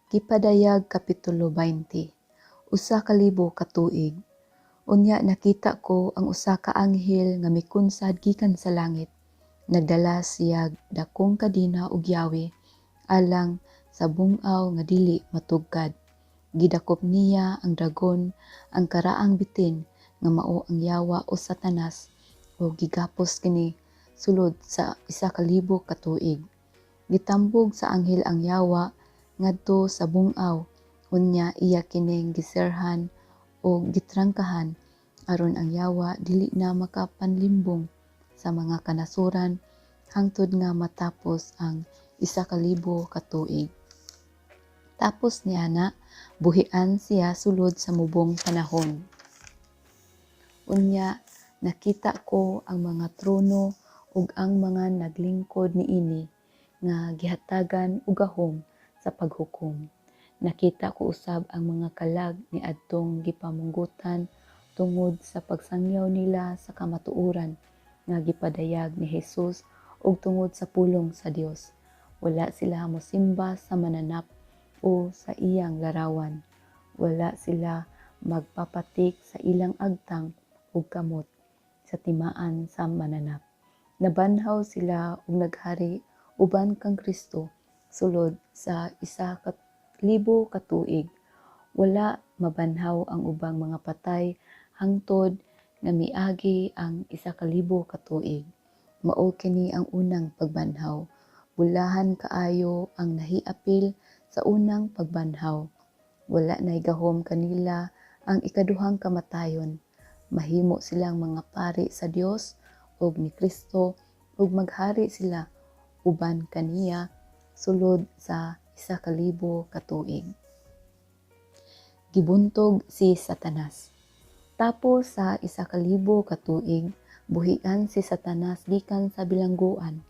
Gipadayag Kapitulo 20. 1000 ka tuig. Unya nakita ko ang usa ka anghel nga mikunsad gikan sa langit. Nagdala siya dakong kadena ug yawi alang sa bung-aw nga dili matugkad. Gidakop niya ang dragon, ang karaang bitin nga mao ang yawa o Satanas, ug gigapos kini sulod sa 1000 ka tuig. Gitambog sa anghel ang yawa ngadto sa bung-aw, unya iya kining giserhan ug gitrangkahan aron ang yawa dili na makapanlimbong sa mga kanasuran hangtod nga matapos ang 1000 ka tuig. Tapos niana, buhian siya sulod sa mubong panahon. Unya nakita ko ang mga trono ug ang mga naglingkod niini nga gihatagan og gahom sa paghukom. Nakita ko usab ang mga kalag niadtong gipamunggotan tungod sa pagsangyaw nila sa kamatuoran nga gipadayag ni Hesus ug tungod sa pulong sa Dios. Wala sila mosimba sa mananap o sa iyang larawan. Wala sila magpapatik sa ilang agtang ug kamot sa timaan sa mananap. Nabanhaw sila ug naghari uban kang Kristo sulod sa 1000 ka tuig. Wala mabanhaw ang ubang mga patay hangtod nga miagi ang 1000 ka tuig. Mao kini ang unang pagbanhaw. Bulahan kaayo ang nahiapil sa unang pagbanhaw. Wala nay gahom kanila ang ikaduhang kamatayon. Mahimo silang mga pari sa Dios ug ni Kristo ug maghari sila uban kaniya sulod sa 1000 ka tuig. Gibuntog si Satanas. Tapos sa 1000 ka tuig, buhian si Satanas gikan sa bilangguan.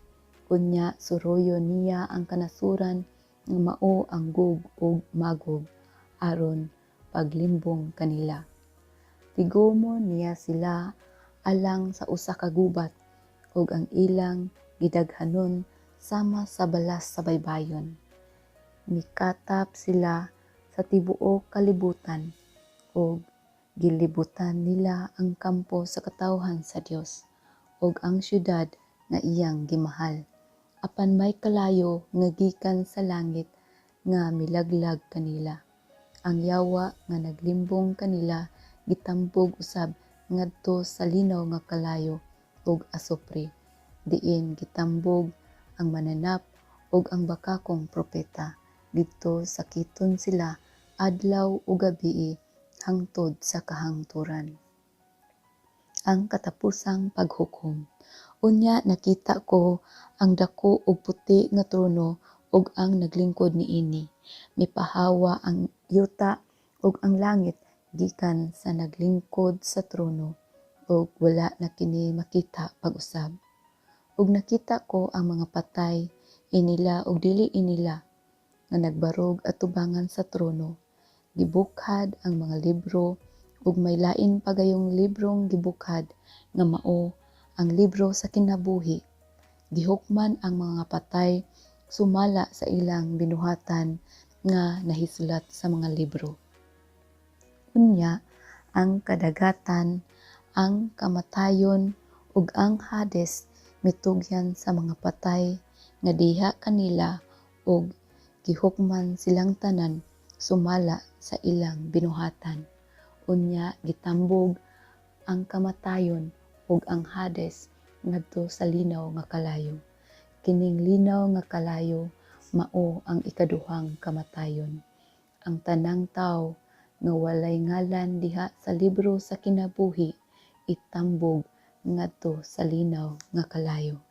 Unya suroyon niya ang kanasuran nga mao ang Gog ug Magog aron paglimbong kanila. Tigumon niya sila alang sa usa ka gubat ug ang ilang gidaghanon sama sa balas sa baybayon. Mikatap sila sa tibuok kalibutan ug gilibutan nila ang kampo sa katawhan sa Dios ug ang syudad nga iyang gimahal. Apan may kalayo nga gikan sa langit nga milaglag kanila. Ang yawa nga naglimbong kanila gitambog usab ngadto sa linaw nga kalayo ug asupre, diin gitambog ang mananap ug ang bakakong propeta. Didto sakiton sila adlaw ug gabii hangtod sa kahangturan. Ang katapusang paghukom. Unya nakita ko ang dako ug puti nga trono ug ang naglingkod niini. Mipahawa ang yuta ug ang langit gikan sa naglingkod sa trono ug wala na kini makita pag-usab. Ug nakita ko ang mga patay, inila ug dili inila, nga nagbarog atubangan sa trono. Gibukhad ang mga libro ug may lain pa gayong librong gibukhad nga mao ang libro sa kinabuhi. Gihukman ang mga patay sumala sa ilang binuhatan nga nahisulat sa mga libro. Unya ang kadagatan, ang kamatayon ug ang Hades mitugyan sa mga patay nga diha kanila ug gihukman silang tanan sumala sa ilang binuhatan. Unya gitambog ang kamatayon ug ang Hades ngadto sa linaw nga kalayo. Kining linaw nga kalayo mao ang ikaduhang kamatayon. Ang tanang tawo nga walay ngalan diha sa libro sa kinabuhi itambog ngadto sa linaw nga kalayo.